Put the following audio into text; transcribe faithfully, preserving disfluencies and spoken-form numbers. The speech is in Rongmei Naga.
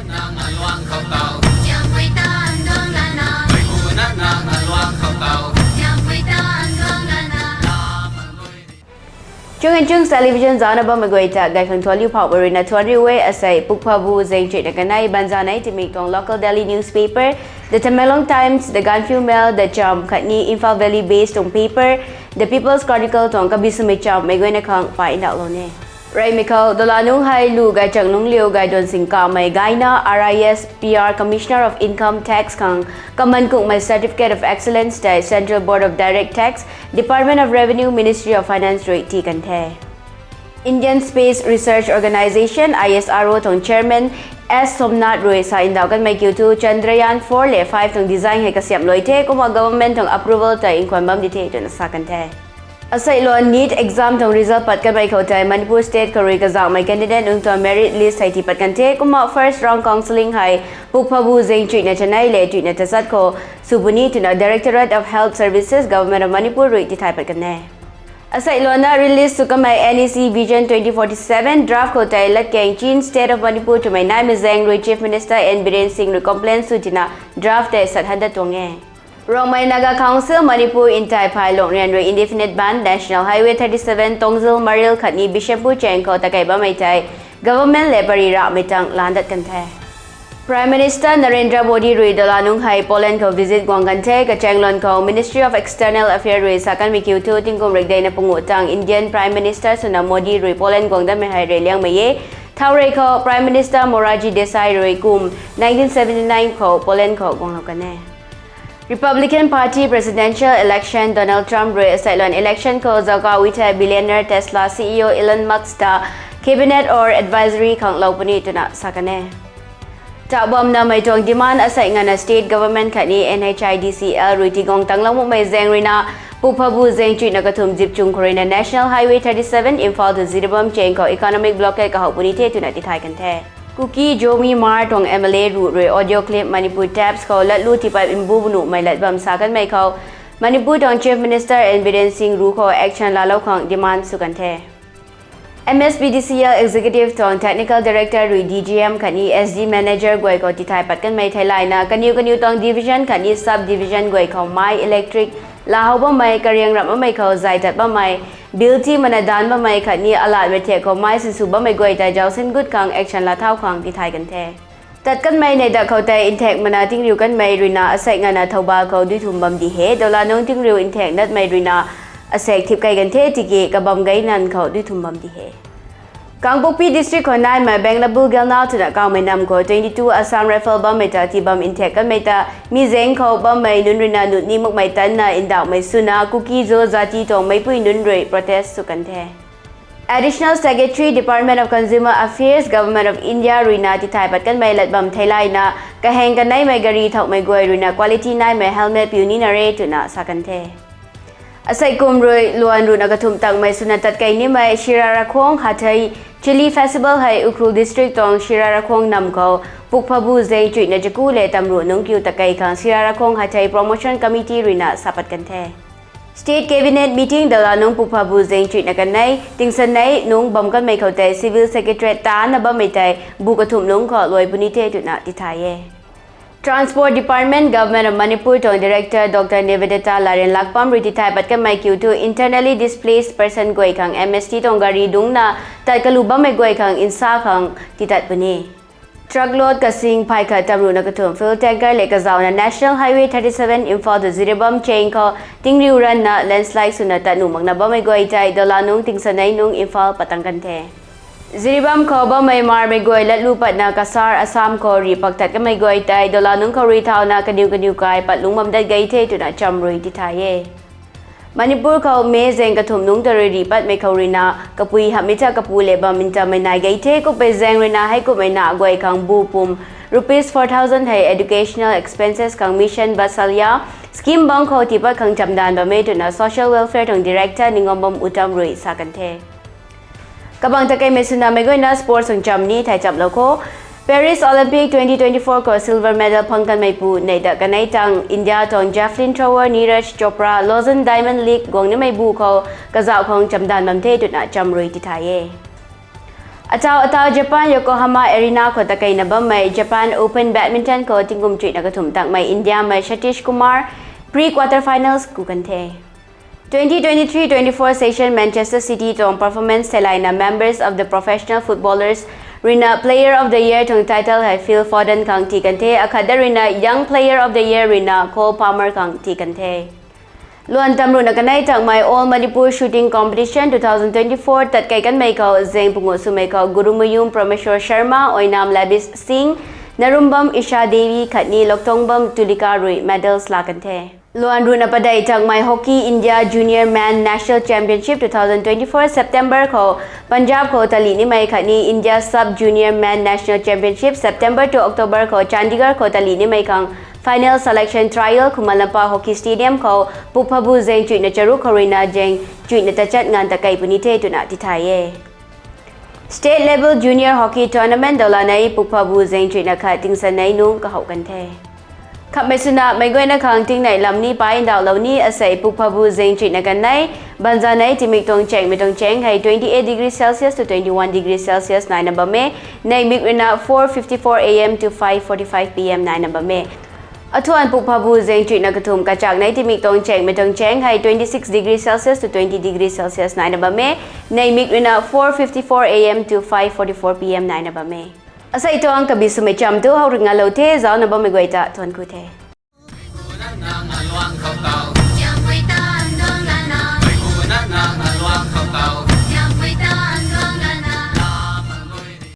Chung and Chungs Television zana bammei guay ta gay khang thuanliu phauhmei ruina thuanriu e. Asei pukphabu zengchuina kanei banzanei timik tuang local daily newspaper, The Tamenglong Times, The Gaanphiu Mail, The Cham khatni Imphal Valley based tuang paper, The People's Chronicle tuang kabi swmei chammei guayna khang pay ndauhlou ne. Reymei khou dola nungc hei lu gaychang nungc liu gay duan sing kamei gayna R I S P R, Commissioner of Income Tax khang kaman kungmei Certificate of Excellence tei Central Board of Direct Tax, Department of Revenue, Ministry of Finance rui tii kan the. Indian Space Research Organisation, I S R O tuang Chairman S Somnath rui sa ndauh kanmei kiu thu Chandrayaan four le five tuang design hei kasiamhlou the kumna government tuang approval tei nkhwan bam di the twna sa kan the. Asei luan NEET exam tuang result pat kanmei khou tei Manipur State khou rui kazauhmei candidate nunc tuang merit list hei tii pat kan the kumna first round counselling hei pukphabu zengchuina chanei le chuina tachat khou sw puni twna Directorate of Health Services, Government of Manipur rui tithay pat kan e. Asei luanna release sw kanmei N E C Vision twenty forty-seven draft khou tei latkaeng Chin State of Manipur twmei naimei zaeng rui Chief Minister N Biren Singh rui complain sw tina draft tei sat han dat tuang e. Rongmei Naga Council Manipur ntai phay Longrian rui indefinite ban National Highway thirty-seven Tongzil Maril khatni Bishnupur chaeng khou takei bammei tei government le pary rahmei tang lan dat kan the. Prime Minister Narendra Modi rui dola nungc hei Poland khou visit guang kan the. Kachaeng luan khou Ministry of External Affairs rui sa kanmei kiu thu tingkum rekdeina panguh tang Indian Prime Minister swna Modi rui Poland guang datmei hei reyliangmei e. Thaurey khou Prime Minister Morarji Desai rui kum nineteen seventy-nine khou Poland khou guanglou kan e. Republican Party presidential election, Donald Trump rui asei luan election khou zauka wi thei billionaire Tesla C E O Elon Musk ta cabinet or advisory khang lou puni twna sa kan e. Tau bamnamei tuang demand asei ngana state government khatni N H I D C L rui tiguang tanglou makmei zaeng ruina pukphabu zengchuina kathumh zip chung khou ruina National Highway thirty-seven Imphal to Jiribam chaeng khou economic blockade kahou puni the twna tithay kan the. Kuki Zomi Hmar tuang M L A ruh rui audio clip Manipur Tapes khou latlu tipat mbu nuhmei lat bam sa kanmei khou Manipur tuang Chief Minister N Biren Singh ruh khou action laalou khang demand sw kan the. M S P D C L executive tuang technical director rui D G M khatni S D manager guay khou tithay pat kanmei theilayna kaniw kaniw tuang division khatni sub division guay khou mei electric laa how bammei, kariang ramh bammei khou zay tat bammei, bill ti mana daanc bammei khatni alatmei thek khou mei sinsw bammei guay tei zausin gut khang action laa thau khang tithay kan the. Tat kanmei neih dak khou tei nthek mana tingriu kanmei ruina asei ngana Thoubal khou duithum bam di he. Dola nungc tingriu nthek natmei ruina asek thip kai kan the tiki kabam gei nanv khou duithum bam di he. Kangpokpi district khou naimei Banglabu Gelnao twna kawmei nam khou twenty-two Assam Rifle bammei ta tibam nthek kanmei ta mi zaeng khou bammei nunc ruina nuni makmei tanna ndauhmei swna Kuki-Zo jati tuang meicpui nunc rui protest sw kan the. Additional Secretary, Department of Consumer Affairs, Government of India ruina tithay pat kanmei lat bam theilayna kaheng kaneimei gari thauhmei guay ruina quality naimei helmet piu nina re twna sa kan the. Asei kum rui luan ruhna kathumh tangmei swna tat kei nimei Shira Rakhong Hathei Chilli Festival hei Ukhrul District tuang Shira Rakhong nam khou pukphabu zaeng chuihna chaku le tamruh nungc kiu takei khang Shira Rakhong Hathei Promotion Committee ruina sa pat kan the. State Cabinet meeting dola nungc pukphabu zaeng chuihna kanei tingsanei nungc bam kanmei khou tei Civil Secretariat tana bammei tei bu kathumh nungc khou luai puni the twna tithay e. Transport Department, Government of Manipur tuang Director Doctor Nivedita Larenlakpam rui tithay pat kanmei kiu thu internally displaced person guay khang M S T tuang gari dungcna tat kalu bammei guay khang nsa khang titat puni. Truck load kasing phay khat tamruhna kathumh fuel tanker le kazauhna National Highway thirty-seven Imphal to Jiribam chaeng khou tingriu ranna landslide swna tat nuh makna bammei guay tei dola nungc tingsanei nungc Imphal patang kan the. Jiribam khou bammei marmei guay latlu patna Kasar Assam khou rih pak tat kanmei guay tei dola nungc khou rui thauna kaniw kaniw kai pat lungc bam dat gei the twna cham rui tithay e. Manipur khou May zaeng kathumh nungc ta rui rih patmei khou ruina kapui hamhmei ta kapu le bam ntammei nai gei the. Kumpei zaeng ruina heikumhmei na guay khang bu pum rupees four thousand hei educational expenses khang Mission Vatsalya scheme bang khou tiipat khang chamdanv bam e twna Social Welfare tuang Director Ningombam Uttam rui sa kan the. Kabang takeimei swna meic guayna sports tuang cham ni thei chamlou kho. Paris Olympic twenty twenty-four khou silver medal phang kanmeipu neih ta kanei tang India tuang javelin thrower Neeraj Chopra Lausanne Diamond League guang nimei bu khou kazauh khang chamdanv bam the twna cham rui tithay e. Atau atau Japan Yokohama Arena khou takeina bammei Japan Open Badminton khou tingkum chuihna kathumh tangmei Indiamei Satish Kumar pre-quarter finals ku kan the. Twenty twenty-three twenty-four season Manchester City tuang performance theilayna members of the professional footballers ruina Player of the Year tuang title hei Phil Foden khang tii kan the, akhatda ruina Young Player of the Year ruina Cole Palmer khang tii kan the. Luan tam ruhna kanei tangmei All Manipur Shooting Competition two thousand twenty-four tatkei kanmei khou zaeng pungu swmei khou Gurumayum Parameshwar Sharma, Oinam Labish Singh, Narumbam Isha Devi khatni Loktongbam Tulika rui medals la kan the. Luan ruhna padeih tangmei Hockey India Junior Men National Championship two thousand twenty-four September khou Punjab khou talih nimei khatni India Sub Junior Men National Championship September to October khou Chandigarh khou talih nimei khang final selection trial Khuman Lampa Hockey Stadium khou pukphabu zaeng chuihna charuk khou ruina zaeng chuihna tachat nganv takei puni the twna tithay e. State Level Junior Hockey Tournament dawlanei pukphabu zaeng chuihna khat tingsanei nung kahouh kan the. Khamhmei swna meic guayna khang tingnei lam ni pai ndauhlou ni asei pukphabu zaeng chuihna kanei, banzanei timik tuang chaengmei tuang chaeng hei twenty-eight degree Celsius to twenty-one degree Celsius naina bam e, neihmik ruina four fifty-four A M to five forty-five P M naina bam e. Athuan pukphabu zaeng chuihna kathumh kachaknei timik tuang chaengmei tuang chaeng hei twenty-six degree Celsius to twenty degree Celsius naina bam e, neihmik ruina four fifty-four A M to five forty-four P M naina bam e. Asei tuang kabi swmei cham tu hou ringlou the, zaucna bammei guay ta thuan ku the.